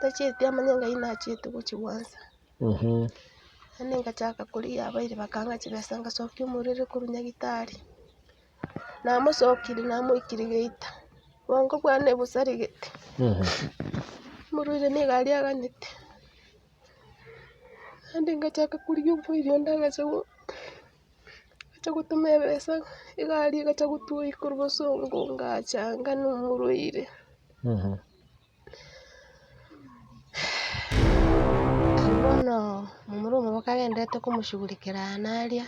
Tachieti amanye ng'ai nachiete gochia gwansa. Yaani ngachaka korigia abairi bakang'a chibesa ngasokia omorwere korwa nyagitari, namosokirie namoikirie geita, obongo bwane bosaregete, omorwaire nigo aria aganyete, naende ngachaka korigia omoiri onde agacha go agacha gotoma ebesa, egari egacha gotwoyia korwa bosongo ngacha nka na omorwaire. Bono momura omwabo kagenderete komoshughulikera aana aria,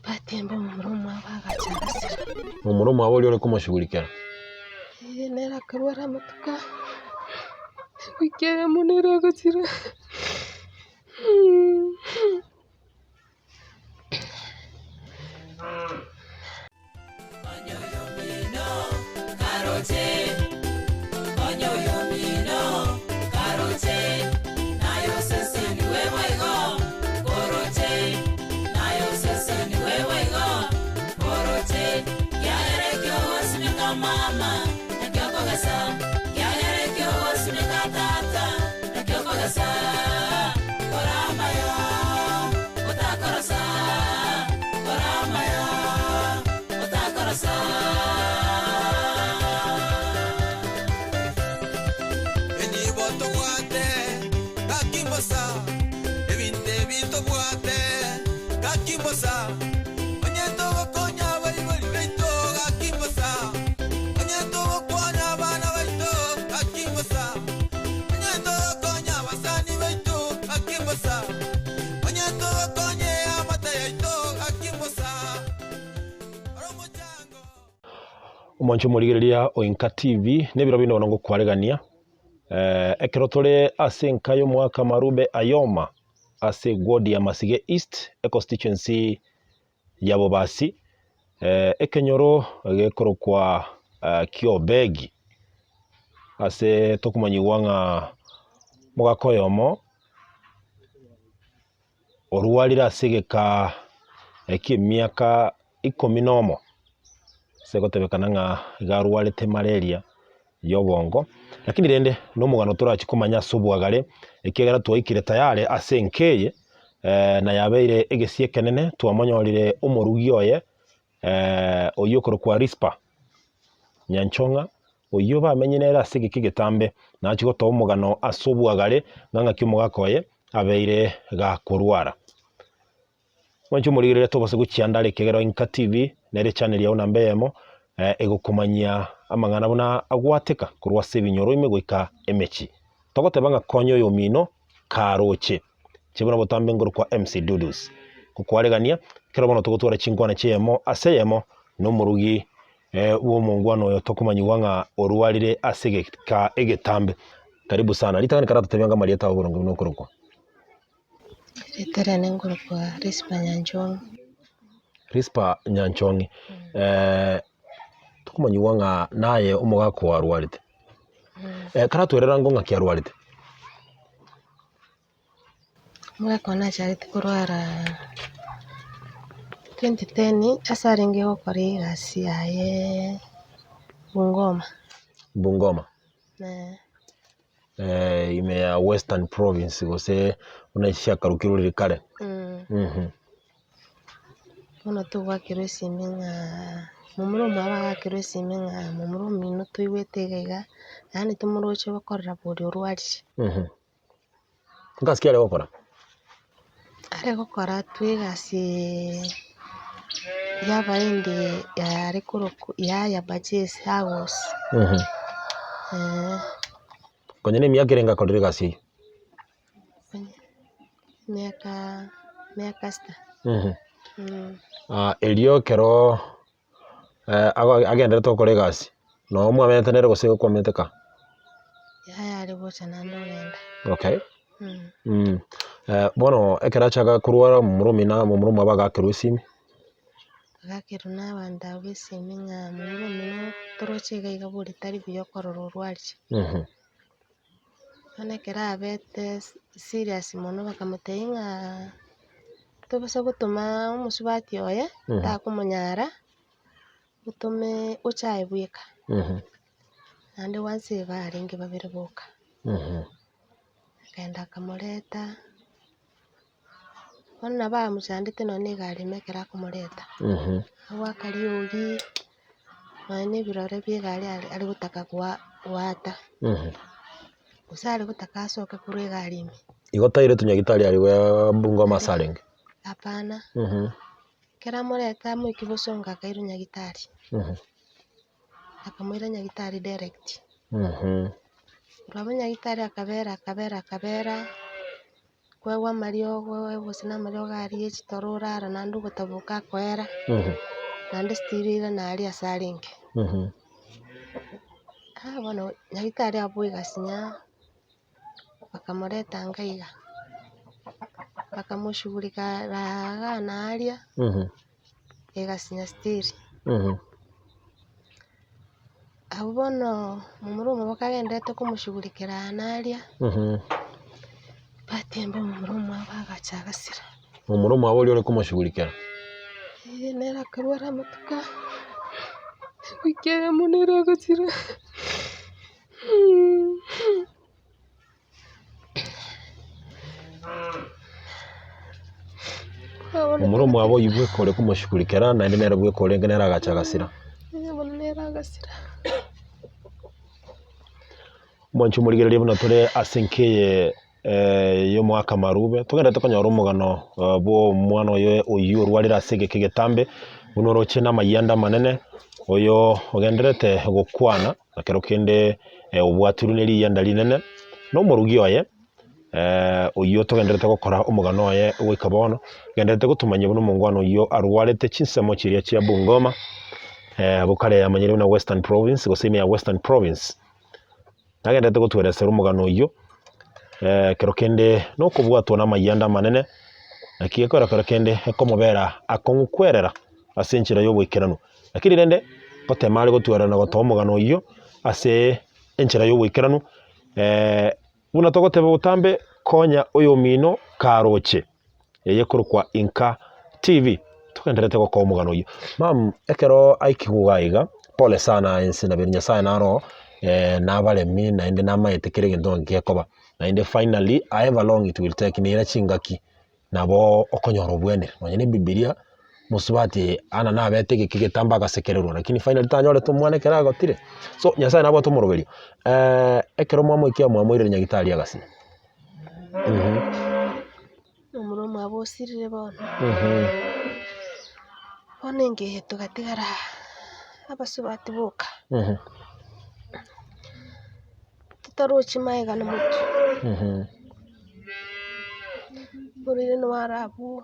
batemba omomura omwabo agacha agasira. Momura omwabo oria ore komoshughulikera. Ee nere akarwara amatuko aya, ewiki eyemo nere agasira. Enibo tobwate, gaki mbosa, Ebinto ebi tobwate, gaki mbosa, Onye togokonya abaibori baito, gaki mbosa, Onye togokwana abana baito, gaki mbosa, Onye togokonya abasani baito, gaki mbosa, Onye togokonya eamate yaito, gaki mbosa. Ore omochango. Omwancho omorigereria o Inka TV, nebiro binde bono ngokwaregania, ekero tore ase enka y'omwaka Marube Ayoma ase eward ya Masige East, econstituency ya Bobasi, ekenyoro gekorokwa Kiobegi, ase tokomanyigwa ng'a omogaka oyomo orwarire ase egeka ki'emiaka ikomi na omo, ase gotebekana ng'a iga arwarete malaria y'obongo, lakini rende nomogano torachie komanya ase obwagare, ekiagera twaikire tayari ase enka eye, na yabeire egesie ekenene twamonyorire omorugi oye oyio okorokwa Rispa Nyanchong'a, oyio bamenye nere ase egeka egetambe, nachie gotoa omogano ase obwagare ng'a ng'aki omogaka oye abeire gakorwara. Mwanche omorigereria tobase gochianda are ekiagera Inka TV nere echannel yao namba eyemo egokomanyia amang'ana buna agwateka korwa ase ebinyoro ime goika emechie. Togoteba ng'a konya oyomino karoche. Inche buna botambe nkorokwa MC Dudus. Gokwaregania ekero bono togotwara chinkwana chi'eyemo ase eyemo na omorugi bw'omongwana oyo tokomanyigwa ng'a orwarire ase egeka egetambe. Karibu sana. Ritang'ani karatotebie anga amarieta ao boronge buna okorokwa. Erieta riane nkorokwa Risper Nyanchong'i. Risper Nyanchong'i, tokomanyigwa ng'a naye omogaka oo arwarete, karatwerere ango ng'aki arwarete? Omogaka one achagete korwara 2010 ase arenge gokora egasi yaye Bungoma. Bungoma. Ime ya Western Province gose buna chiakarokirwe riria kare. Bono togwakerwa esimi ng'a momura omwabo agakerwa esimi ng'a momura omino toigwete iga iga, yaani tomoroche gokorera boria orwarire. Ngasi ki are gokora? Are gokora tu egasi y'abaendi yare korokwa yaya purchase house. Konya na emiaka erenge akorire egasi eyio? Emiaka miaka sita. Erio ekero agenderete gokora egasi, noo mwamenyete nere gose kwamenyete ka? Yaya are gocha naende ogenda. Okay. Bono ekero achaka korwara momura omino momura omwabo agakerwa esimi. Agakerwa na abanto abwo esimi ng'a momura omino toroche iga iga bori tari buya okorora orwarire. Bono ekero abete serious mono bakamotebia ng'a tobasa gotoma omosubati oye, takomonyara, otome oche aye bweka. Naende once barenge babere boka. Akagenda akamoreta, bono nabo amochandete nonye na egari ime ekero akomoreta, agoaka riogi, nonye na ebirore bia egari are are gotaka goa goata, gose are gotaka asoke korwa egari ime. Igo tairetwe nyagitari aria bwa Bungoma ase arenge? Hapana, ekero amoreta amoikia bosongo akairwa nyagitari. Akamoira nyagitari direct. Korwa abwo nyagitari akabera akabera akabera, kwegwa amariogo gose na amariogo aria ya chitoro orara naende ogotaboka akoera, naende still irana aria ase arenge. Ah bono nyagitari abwo egasinya, bakamoreta nka iga, bakamoshugurika igaa na aria, egasinya still. Abwo bono momura omobo kagendererete komoshugurikera aa na aria, batemba omomura omwabo agacha agasira. Momura omwabo oria ore komoshugurikera? Ee nere akarwara amatuko aya, ewiki eyemo nere agasira. Momura omwabo oyio bweka ore komoshugurikera naende nere bweka orenge nere agacha agasira. Omwanchi omorigereria buna tore ase enka eye y'omwaka marube, togenderete konyora omogano bwa omwana oye oyio orwarire ase egeka egetambe, buna oroche na amayianda amanene, oyo ogendererete gokwana. Ekero kende obwatirwe ne riyianda rinene, na omorugi oye, oyio togendererete gokora omogano oye goika bono, ogendererete gotomanyia buna omongwana oyio arwarete chinsemo chiria chia Bungoma, abwo kare amanyire buna Western Province gose ime ya Western Province. Nagendererete gotweresera omogano oyio, ekero kende nokobwatwa namayianda amanene, naki gekogera kero kende ekomobera akong'u kwerera ase enchera y'oboikeranu. Lakini rende, gotema are gotwerera na gotoa omogano oyio ase enchera y'oboikeranu, buna togoteba botambe, konya oyomino karoche, eye ekorokwa Inka TV, togendererete gokoa omogano oyio. Ma'am, ekero aikigwe iga iga, pole sana ense nabere Nyasaye naro nabaremi naende namaete kera egento ng'a gekoba, naende finally however long it will take nere chingaki. nabo okonyora obwenire. Nonye na ebibiria, mosubati Anna nabete egeka egetambe agasekererwa lakini finally tanyorete omwana ekero agotire. So Nyasaye nabwate omoroberio, ekero mwamoikia mwamoirire nyagetari agasinya. Omura omwabo osirire bono. Bono enka eye togatigara abasubati boka. Totarochi magega na motwe. Oborwaire nigo are abwo,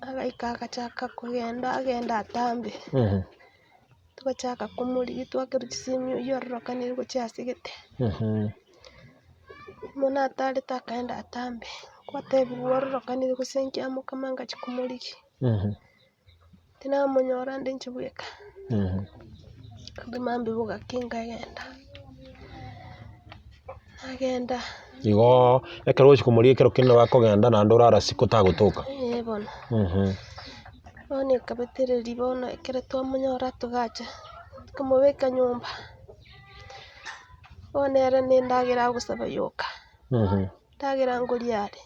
agaika agachaka kogenda agenda atambe, togachaka komorigia twakerwa chisemi oyio ororokanire gochia ase gete. Bono atarete akaenda atambe, gwatebiwa ororokanire gose nki amokama ngachia komorigia. Tinamonyora ande inche bweka, naende mambia bogaki nkagenda, nagenda. Igoo, ekero ogochia komorigia ekero kende nabo akogenda naende orara isiko tagotoka. Ee bono. Bono ekabetereria bono ekero twamonyora togacha, tokamobeka nyomba, bono ere na endagera agosaba yoka. Endagera nkoria are.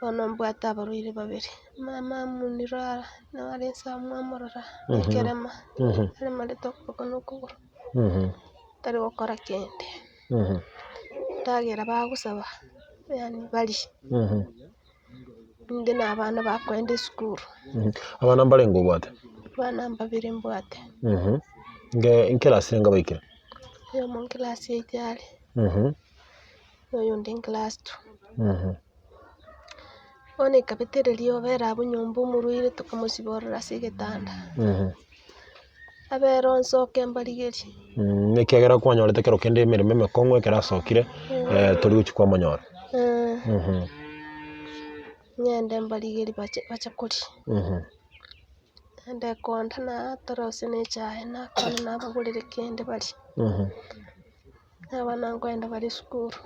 Bono mbwate abarwaire babere, mama amunire ara, nabo are inse amo amorora, ekerema, aremarete okoboko na okogoro, tari gokora kende. Endagera bagosaba, yaani barie, inde na abana bakoenda esukuru. Abana mbarenge obwate? Abana mbabere mbwate. Nge nkerasi renge baikire? Oyomo nkerasi eight are. Na oyonde nclass two. Bono ekabetereria obere abwo nyomba omorwaire tokamosiborera ase egetanda, abere onsi oke mbarigerie. Ekiagera kwanyorete ekero kende emeremo emekong'u ekero asokire, tori gochia kwamonyora. Ng'ende mbarigerie bache bache koria. Naende ekonda natorosie na echae nakwana nabagorere kende barie. Abana nkoenda bare esukuru.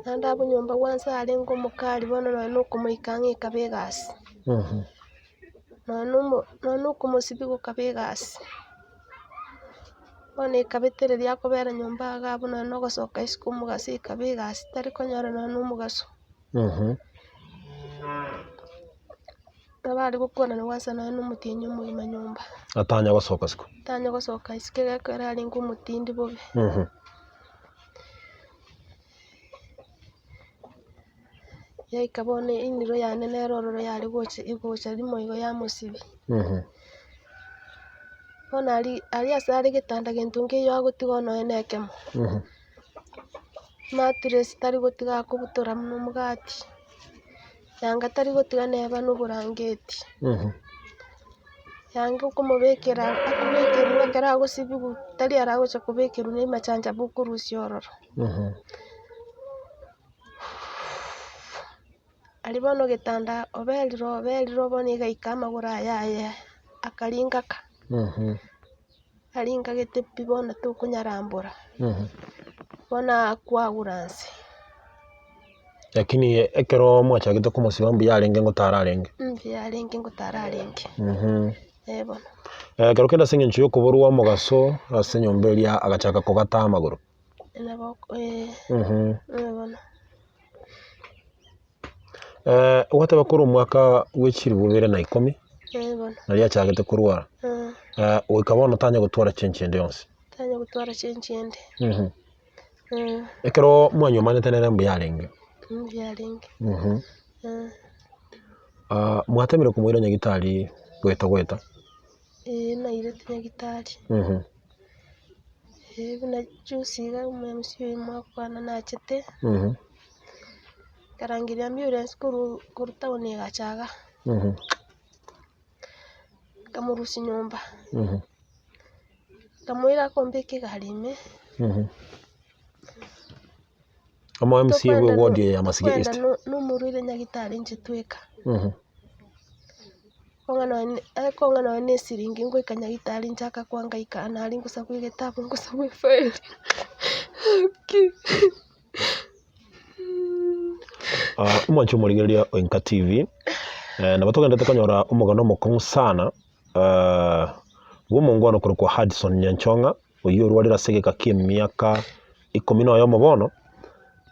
Naende abwo nyomba gwansa arenge omokari bono nonye na okomoika ang'e ekaba egasi. Nonye na omo nonye na okomosibia gokaba egasi. Bono ekabetereria akobera nyomba iga abwo nonye na ogosoka isiko omogaso ekaba egasi tari konyora nonye na omogaso. Nabo are gokwana kwansa nonye na omotienyi omogima nyomba. Atanya gosoka isiko. Tanya gosoka isiko egekogera arenge omotindi bobe. Yaika bono eniro yane nere ororo yare gocha egocha rimo igo yamosibia. Bono aria aria ase are getanda gento nkeiyo agotiga nonye na ekemo. Maturesi tari gotiga akobutora buna omogati, yanga tari gotiga neba na oborangeti. Yanga okomobekera akobekerwa ekero agosibiwa tari aragocha kobekerwa na emachanchabe okorusia ororo. Aria bono getanda oberire oberire bono egaika amagoro aye aye akaringaka, aringagete pi bono tokonyarambora, bono akwagura nse. Lakini ekero mwachagete komosiba mbuya arenge ngotara arenge? Mbuya arenge ngotara arenge, eh bono. Ekero kende ase eng'encho ya okoborwa omogaso ase enyomba eria agachaka kogata amagoro. Nabo eh, eh bono. Ogoteba korwa omwaka bwe chilifu bibere na ikomi, Eh bono. naria achagete korwara, Eh. goika bono tanya gotwara chenchi ende yonsi. Tanya gotwara chenchi ende. Ekero mwanywomanete nere mbuya arenge? Mbuya arenge. Mwatemire komoira nyagitari goeta goeta? Ee nairete nyagitari. Ee buna juzi iga omo-MC oyo mwakwana nachete, nkarangeria ambulance korwa korwa town egacha igaa, nkamorusia nyomba, nkamoira akombeka egari ime. Omo MC bwe ward ya Masige East. Tokoenda nomorwaire nyagitari inche tweka. Kong'a nonye na esiringi ngoika nyagitari nchaka koangaika nari ngosabwa egetabu ngosabwa efaili gaki. Omwancho omorigereria o Inka TV, nabo togenderete konyora omogano omokong'u sana bwa omongwana okorokwa Hudson Nyanchong'a. oyio orwarire ase egeka ki'emiaka ikomi na oyomo bono,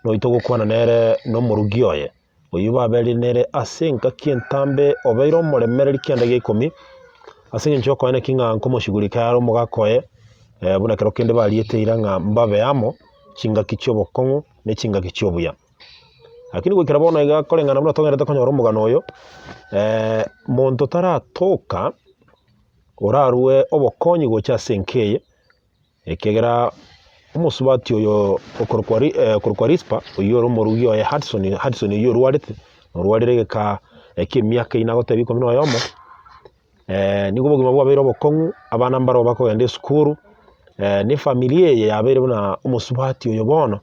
noyo togokwana nere nomorugi oye, oyio baberire nere ase engaki entambe obeire omoremereri kianda gia ikomi, ase eng'encho y'okoeneki ng'a nkomoshughulikia are omogaka oye, buna ekero kende bariete eira ng'a mbabe amo chingaki chi'obokong'u ne chingaki chi'obuya. Lakini goikera bono iga koreng'ana buna togenderete konyora omogano oyo, monto taratoka. Orarue obokonyi gocha ase enka eye, ekiagera omosubati oyo okorokwa Ri okorokwa Rispa, oyio ore omorugi oye Hudson, Hudson oyio orwarete, orwarire egeka ekia emiaka eyio nagotebia ikomi na oyomo, nigo obogima bwabeire obokong'u, abana mbarabwo bakogenda esukuru, na efamiri eye yabeire buna omosubati oyo bono.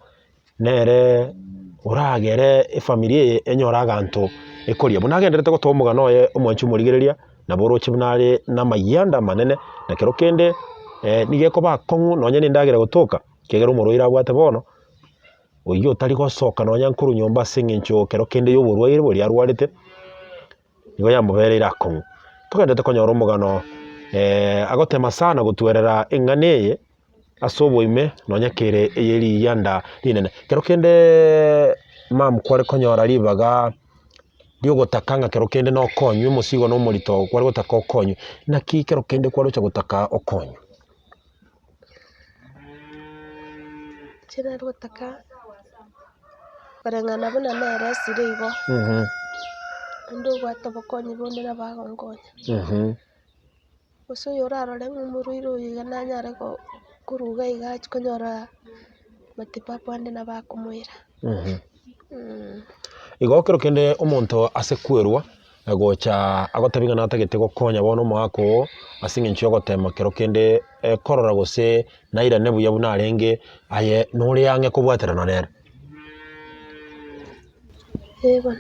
Nere oragere efamiri eye enyore aganto ekoria. Buna agenderete gotoa omogano oye omwanchi omorigereria, nabo oroche buna are namayianda amanene, na kero kende nigo ekoba akong'u nonye na endagera gotoka, ekiagera omorwaire abwate bono, oyio otari gosoka nonya nkorwa nyomba ase eng'encho kero kende ya oborwaire boria arwarete, nigo yamobereire akong'u. Togenderete konyora omogano agotema sana gotwerera eng'ana eye. Ase oboime nonya kere eye rigianda rinene. Kero kendeeee ma'am kware konyora ribaga riogotaka ng'a kero kende nokonywe omosigo na omorito kware gotaka okonywe, naki kero kende kwarocha gotaka okonywe? Inche nare gotaka koreng'ana buna nere esire igo, onde obwate obokonyi bonde nabo agonkonya. Gose oyo orarore ng'a omorwaire oyo iga nanyare koruga iga achie konyora matibabu ande nabo akomoira. Igo ekero kende omonto ase kwerwa gocha agotebi ng'a natagete gokonya bono omogaka oo ase eng'encho ya ogotema kero kende korora gose nairane buya buna arenge aye nore ang'e kobwaterana nere. Ee bono.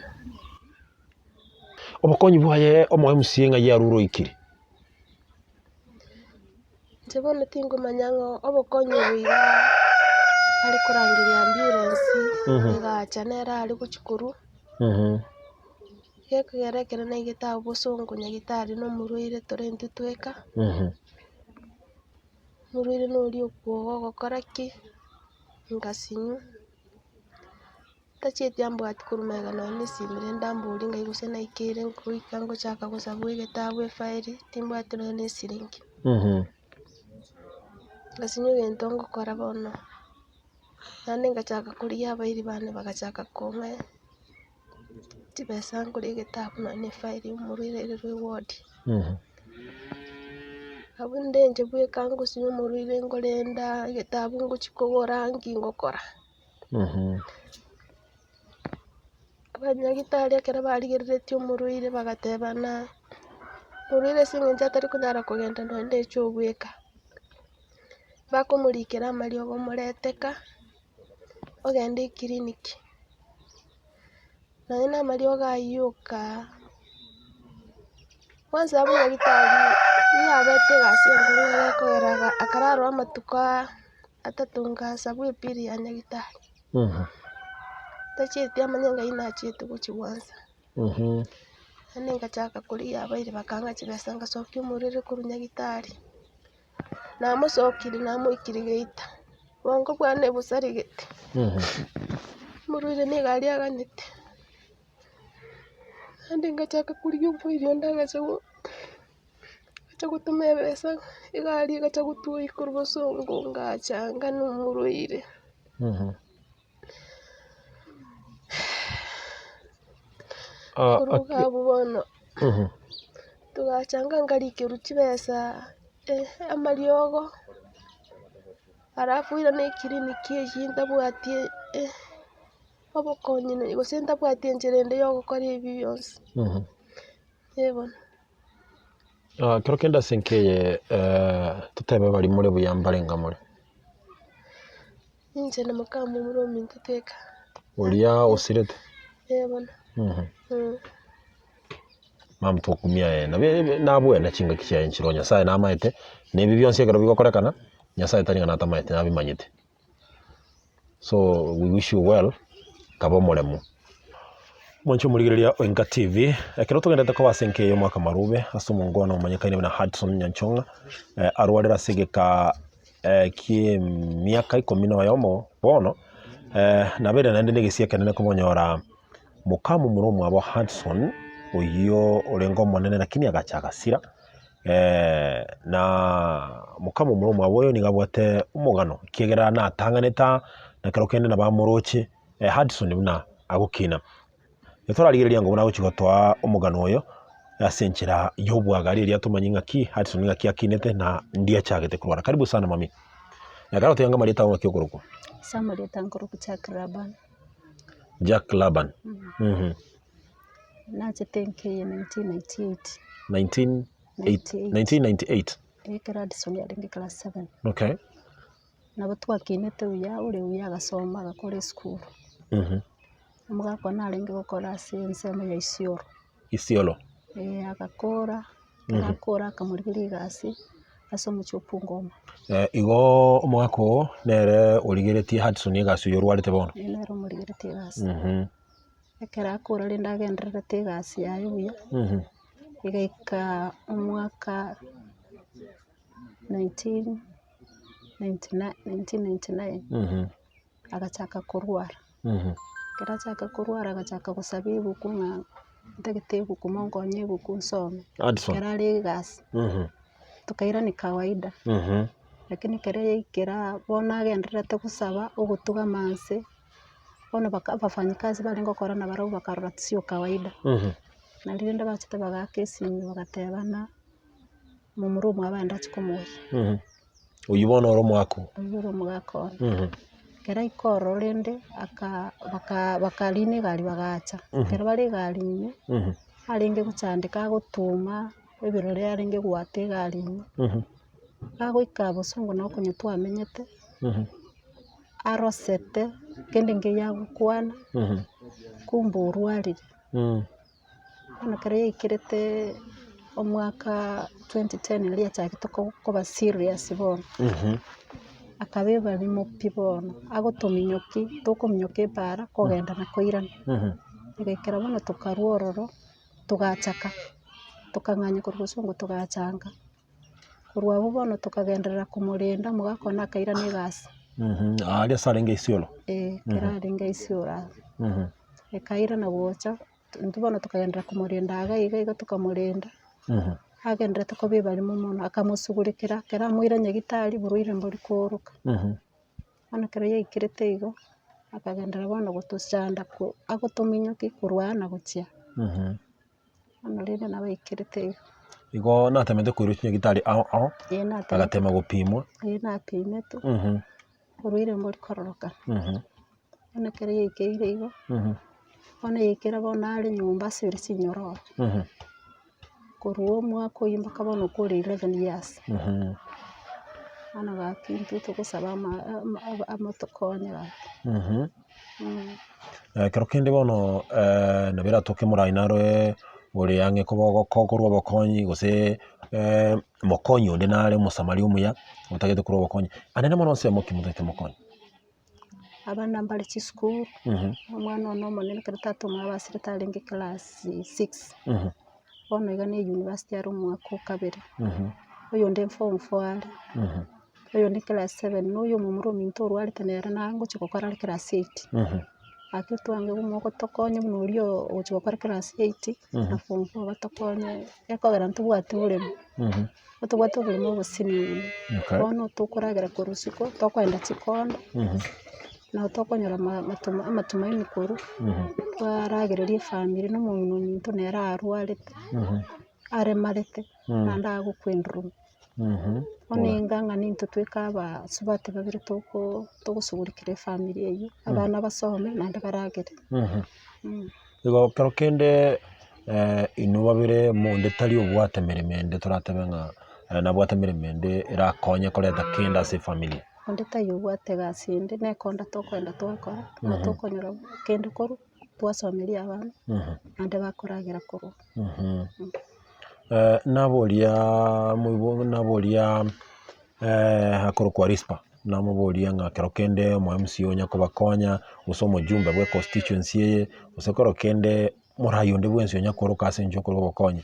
Obokonyi bwaye omo-MC ng'ai arure oikire? Inche bono tingomanya ng'a obokonyi obo iga are korangeria ambulance egacha nere are gochia korwa, gekogera ekero naigete abwo bosongo nyagetari na omorwaire tore intwe tweka. Omorwaire noria okwoga ogokora ki, ngasinywa, tachieti ambwati korwa magega nonye na esimi rende amborie ngai gose naikeire goika ngochaka gosabwa egetabu efairi, timbwati nonye na esiringi. Ngasinywa egento ngokora bono, naende ngachaka korigia abairi bane bagachaka kong'a chibesa ngore egetabu nonye na efairi omorwaire airerwe ewodi. Abwo nde inche bweka ngosinywa omorwaire nkorenda egetabu ngochia kogora nki ngokora. Abanyagitari ekero barigereretie omorwaire bagatebana, omorwaire ase eng'encho atari konyara kogenda nonye na echoo bweka, bakomorikera amariogo moreteka, ogende eclinic. Nonye na amariogo ayio oka, kwanza abwo nyagitari nigo abete egasi enkong'u egekogera akararwa amatuko atato ngasabwa ebill ya nyagitari. Tachieti amanye ng'ai nachiete gochia gwansa. Naende ngachaka korigia abairi bakang'a chibesa ngasokia omorwere korwa nyagitari. Namosokirie namoikirie geita, bwango bwane bosarigete, omorwaire nigo aria aganyete, naende ngachaka korigia omoiri onde agacha go agacha gotoma ebesa, egari egacha gotwoyia korwa bosongo ngacha anga na omorwaire. Korwa iga abwo bono, togacha anga nkarikerwa chibesa amariogo, alafu oirane eclinic eywo ntabwati obokonyi gose ntabwati enchera ende ya ogokora ebi bionsi, eh bono. Ekero kende ase enka eye totebe baria more buya mbarenge more? Inche na mokamomura ominto tweka. Oria osirete? Ee bono. Mama tokumia aye nabo nabwene chingaki chiaye nchiroo Nyasaye namaete, na ebi bionsi ekero bigokorekana, Nyasaye tari ng'a natamaete nabimanyete. So we wish you well, kabe omoremu. Mwanche omorigereria o Inka TV, ekero togenderete koba ase enka eye y'omwaka marube, ase omongwana omanyekaine buna Hudson Nyanchong'a, arwarire ase egeka ki'emiaka ikomi na oyomo bono, nabeire naende negesie ekenene komonyora mokamomura omwabo Hudson, oyio orenge omonene lakini agacha agasira, na mokamomura omwabo oyo nigo abwate omogano ekiagera natang'anete aa, na ekero kende nabo amoroche Hudson buna agokina. Ntorarigereria ng'a buna agochia gotoa omogano oyo ase enchera y'obwagare eria tomanye ng'aki Hudson ng'aki akinete na ndi achagete korwara. Karibu sana mami. Ekero oteba ng'a amarieta ao ng'aki okorokwa? Ase amarieta nkorokwa Jack Laban. Jack Laban. Mhm. Nachete nkeiyo 1998. 19 1998. Ekero Hudson arenge class seven. Okay. Nabo twakinete buya, ore buya agasoma agakora esukuru. Omogaka one narenge gokora ase ensemo ya Isiolo. Isiolo. Eh, agakora, ekero akora akamorigeria egasi ase omochie o Bungoma. Igo omogaka oo nere origeretie Hudson egasi oyio orwarete bono? Ee nere omorigeretie egasi. Ekero akora rende agendererete egasi yaye buya, egaika omwaka 1999 agachaka korwara. Ekero achaka korwara agachaka gosaba ebuku ng'a ntagete ebuku monkonye ebuku nsome, ekero are egasi, tokairania kawaida, lakini ekero yaikera bono agendererete gosaba ogotugama nse, bono baka abafanyikazi barenge gokora nabarabwo bakarora sio kawaida, nario rende bachete bagaaka esimi bagatebana. Momura omwabo aye ndache komoyia. Oyio bono ore omogaka oo. Oyio ore omogaka one. Ekero aika ororo rende, aka baka bakarina egari bagacha. Ekero bare egari ime, arenge gochandeka agotuma ebirore arenge goata egari ime, gagoika bosongo nabo konya twamenyete, arosete, kende nkeiyo agokwana, kumbe orwarire. Bono ekero yaikerete omwaka 2010 riria yachagete koba serious bono, akaba ebarimo pi bono, agotominyokia, tokominyoka epaara kogenda na koirana. Egaikera bono tokarwa ororo, togachaka, tokang'anya korwa bosongo togachanga. Korwa abwo bono tokagenderera komorenda omogaka one akairana egasi. Aaria ase arenge Isiolo? Ee, ekero arenge Isiolo abwo. Ekairana gocha, intwe bono tokagenderera komorenda iga iga iga tokamorenda, agendererete koba ebarimo mono, akamosugurekera, ekero amoira nyagitari borwaire mbori kooroka. Bono ekero yaikerete igo, akagenderera bono gotochanda ko agotominyokia korwa aa na gochia aa. Bono rende nabo aikerete igo. Igo natemete koirwa chinyagitari ao ao, Ee natemete. agatema gopimwa. Ee napimetwe, orwaire mbori kororokana. Bono ekero yaikeire igo, bono yaikera bono are nyomba asibire chinyororo. Korwa omwaka oyio mpaka bono okore 11 years. Bono gaki intwe togosaba ama- ama- amatokonye gaki. Ekero kende bono nabo eratoke morai naro ore ang'e koba ogokorwa obokonyi gose mokonyi onde nare omosamaria omuya otagete korwa obokonyi, anene mono ensemo ki motagete mokonye? Abana mbare chisukuru, omwana one omonene ekero tata omwabo asirete arenge class six, bono iga na eyunivasiti are omwaka o kabere, oyonde form four are, oyonde class seven, na oyo omomura ominto orwarete nere nagochia gokora are class eight. Gaki twange buna ogotokonya buna oria ogochia gokora class eight, na form four batokonye ekogera ntobwati boremo, ntobwate oboremo obosinini, bono tokoragera korwa isiko, tokoenda chikondo, nabo tokonyora ma- matuma amatumaini korwa, twaragereria efamiri na omong'ina ominto nere arwarete, aremarete, naende agokwa endurumo. Bono enga ng'a nintwe tweka abasubati babere toko togosugurikera efamiri eywo, abana basome naende baragere. Igo ekero kende inwe babere monde tari obwate emeremo ende toratebe ng'a nabwate emeremo ende erakonye koreta kende ase efamiri. Onde taiyo obwate egasi ende, na ekonda tokoenda twakora, nabo tokonyora kende korwa, twasomeria abana, naende bakoragera korwa. Naboria moibo naboria akorokwa Risper, namoboria ng'a kero kende omo MCA onya kobakonya, gose omojumbe bwe econstituency eye, gose kero kende morai onde bwensi onya koroka ase eng'encho yokorwa obokonyi,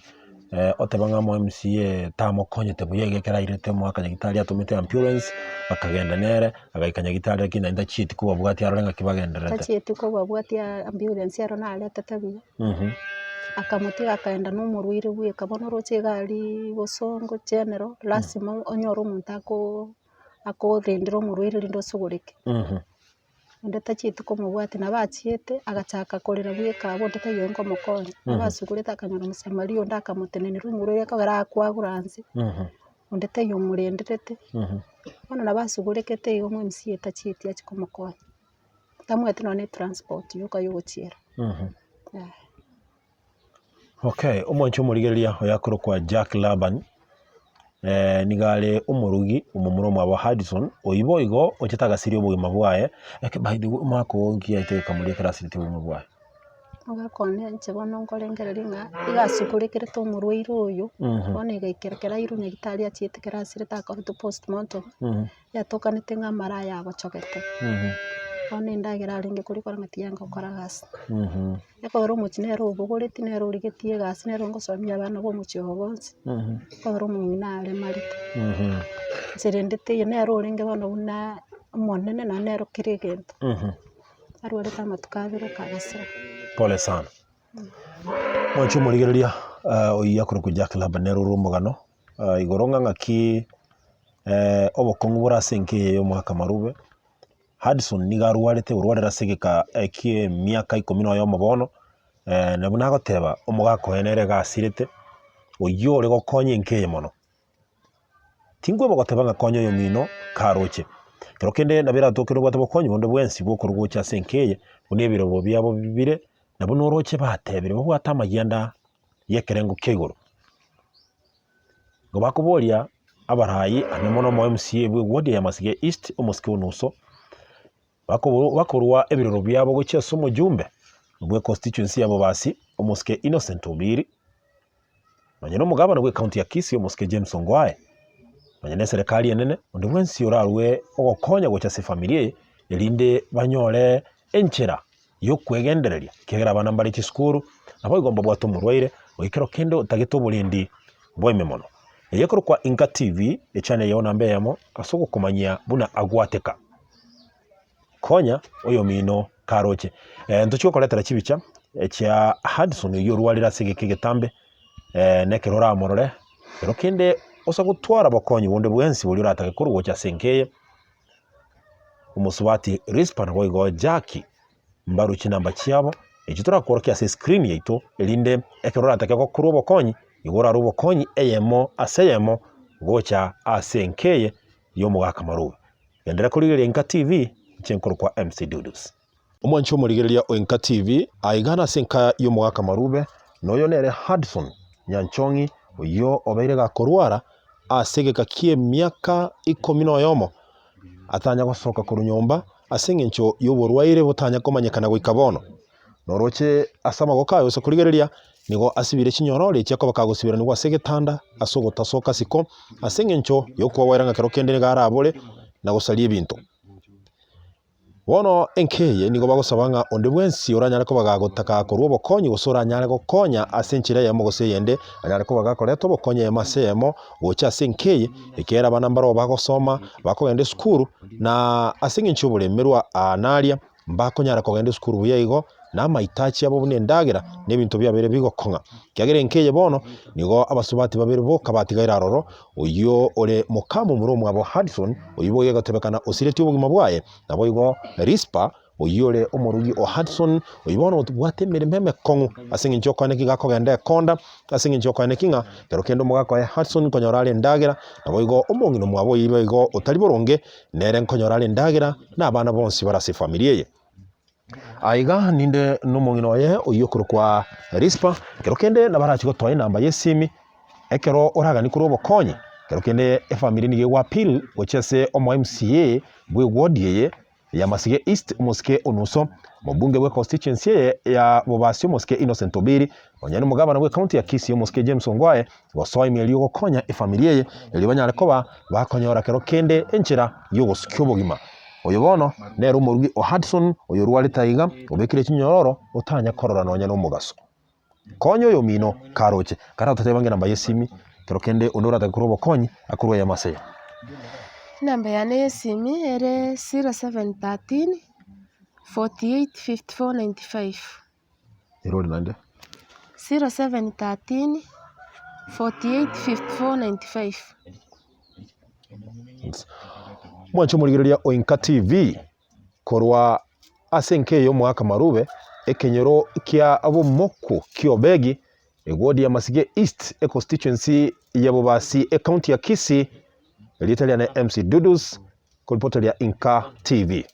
oteba ng'a omo MCA tamokonyete buya iga ekero airete omwaka nyagetari atomete ambulance, bakagenda nere, agaika nyagetari lakini naende tachieti kobabwatia arore ng'aki bagendererete. Tachieti kobabwatia ambulance ero naretete buya. Akamotiga akaenda na omorwaire bweka, bono oroche iga aria bosongo general, lasima onyore omonto akoo akorendera omorwaire rinde osugureke. Onde tachieti komobwatia, nabo achiete agachaka korera bweka abwo onde taiyo nkomokonya, nabo asugurete akanyora omosamaria onde akamotenenera omorwaire ekogera akwagura nse, onde taiyo omorenderete, bono nabo asugurekete igo MCA tachieti achie komokonya. Tamweti nonya ne transport yoka yogochiera. Eh. Okay, omwanchi omorigereria oyo akorokwa Jack Laban, eh, nigo are omorugi omomura omwabo Hudson, oyio boigo ochete agasiria obogima bwaye, eke by the way omwaka oo nki yaete gekamoria ekero asireti obogima bwaye? Omogaka one inche bono nkorengereria ng'a iga asugurekerete omorwaire oyo, bono egaikera ekero airwe nyagetari achiete ekero asirete akoretwe postmortem, Yatokanete ng'a amara aya agochogete, bono endagera arenge koria korwa ng'a tiyanga gokora gasi. Ekogera omochie nere obogoretie, nere origetie egasi, nere ongosomia abana ba omochie oyo bonsi, ekogera omong'ina aremarete. Inche rende teiyo, nere orenge bono buna omonene naende nere kera egento, arwarete amatuko abere akagasira. Pole sana. Mwanche omorigereria oyio akorokwa Jack Laban nere ore omogano, igoro ng'a ng'aki obokong'u bore ase enka eye y'omwaka marube, Hudson nigo arwarete orwarire ase egeka ki'emiaka ikomi na oyomo bono, na buna agoteba omogaka oye nere iga asirete, oyio ore gokonya enka eye mono. Tinkweba goteba ng'a konya oyomino karoche. Ekero kende nabo eratoke nobwate obokonyi bonde bwensi bw'okorwa gocha ase enka eye, buna ebirobo biabo bire, nabo noroche batebire babwate amayianda y'ekerengo kia igoro. Igo bakoboria abarai ande mono omo MCA bwe ward ya Masige East omosike Onuso, bakobo bakorwa ebiroro biabo gochia ase omojumbe bwe constituency ya Bobasi omosike Innocent Obiri, nonye na omogabana bwe county ya Kisii omosike James Ongwae, nonye na eserekari enene, onde bwensi orarwe ogokonya gocha ase efamiri eye erinde banyore enchera y'okwegendereria, ekiagera abana mbare chisukuru, naboigo mbabwate omorwaire, goika ekero kende otagete oborendi bwa ime mono. Eye ekorokwa Inka TV, echannel yao namba eyemo ase ogokomanyia buna agwateka. Konya oyomino karoche. Ntochie gokoretera chibicha chia Hudson oyio orwarire ase egeka egetambe nekero oramorore, kero kende ose gotwara bokonyi bonde bwensi boria oratake korwa gocha ase enka eye, omosubati Risper naboigo Jackie mbarwe chinamba chiabo, echio torakworokia ase escreen yaito erinde ekero oratake gokorwa obokonyi, igo orarwe obokonyi eyemo ase eyemo gocha ase enka eye y'omogaka Marube. Genderera korigereria Enka TV, inche nkorokwa MC Dudus. Omwanchi omorigereria o Enka TV, aiga nase enka y'omogaka Marube, na oyo nere Hudson Nyanchong'i oyio obeire gakorwara ase egeka ki'emiaka ikomi na oyomo, atanya gosoka korwa nyomba ase engencho y'oborwaire botanya komanyekana goika bono. Noroche ase amaboko aye ase korigereria, nigo asibire chinyororo echia koba kagosiberanigwa ase egetanda ase ogotasoka isiko, ase engencho y'okoboera ng'a kero kende nigo arabore na gosaria ebinto. Bono enka eye nigo bagosaba ng'a onde bwensi oranyare koba gagotaka korwa obokonyi gose oranyare gokonya ase enchera eyemo gose eyende, anyare koba gakoreta obokonyi eyemo ase eyemo gocha ase enka eye, ekiagera abana mbarabwo bagosoma, bakogenda esukuru, na ase eng'encho y'oboremerwa aa na aria, mbakonyara kogenda esukuru buya igo, na amaitachi abo buna endagera, na ebinto biabeire bigokong'a. Ekiagera enka eye bono, nigo abasubati babere boka batigaire aroro, oyio ore mokamomura omwabo Hudson, oyio boigo egotebekana osiretie obogima bwaye, naboigo Rispa, oyio ore omorugi o Hudson, oyio bono obwate emeremo emekong'u ase eng'encho y'okoeneki iga akogenda ekonda, ase eng'encho y'okoeneki ng'a ekero kende omogaka oye Hudson nkonyora are endagera, naboigo omong'ina omwabo oyio boigo otari boronge, nere nkonyora are endagera, na abana bonsi bare ase efamiri eye. Aiga ninde nomong'ina oye oyio okorokwa Rispa, ekero kende nabo arache gotoa enamba y'esimi, ekero oraganie korwa obokonyi, ekero kende efamiri nigo egoa appeal gochia ase omo MCA bwe eward eye ya Masige East omosike Onuso, omobunge bwe constituency eye ya Bobasi omosike Innocent Obiri, nonya nomogabana bwe county ya Kisii omosike James Ongwae, gosoa ime erio gokonya efamiri eye erio banyare koba bakonyora kero kende enchera y'ogosukia obogima. Oyo bono nere omorugi o Hudson oyorwarete aiga, obekire chinyororo, otanya korora nonya nomogaso. Konya oyomino karoche, karatoteba ng'a enamba y'esimi, kero kende onde oratake korwa obokonyi, akorwe eyemo ase eyemo. Enamba yane y'esimi ere 0713 48 54 95. Erori naende. 0713 48 54 95. Mwanche omorigereria o Inka TV korwa ase enka eye y'omogaka Marube, ekenyoro kia Bomoku ki'Obegi, eward ya Masige East, econstituency ya Bobasi, ecounty ya Kisii. Erieta riane MC Dudus, koripoteria Inka TV.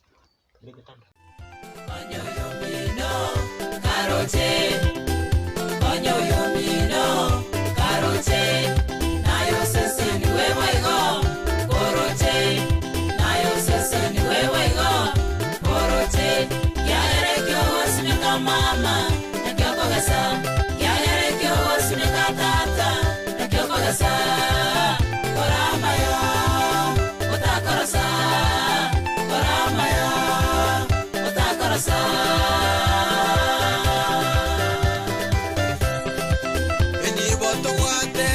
Enibo tobwate,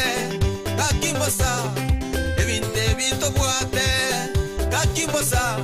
gaki mbosa, ebinto ebi tobwate, gaki mbosa.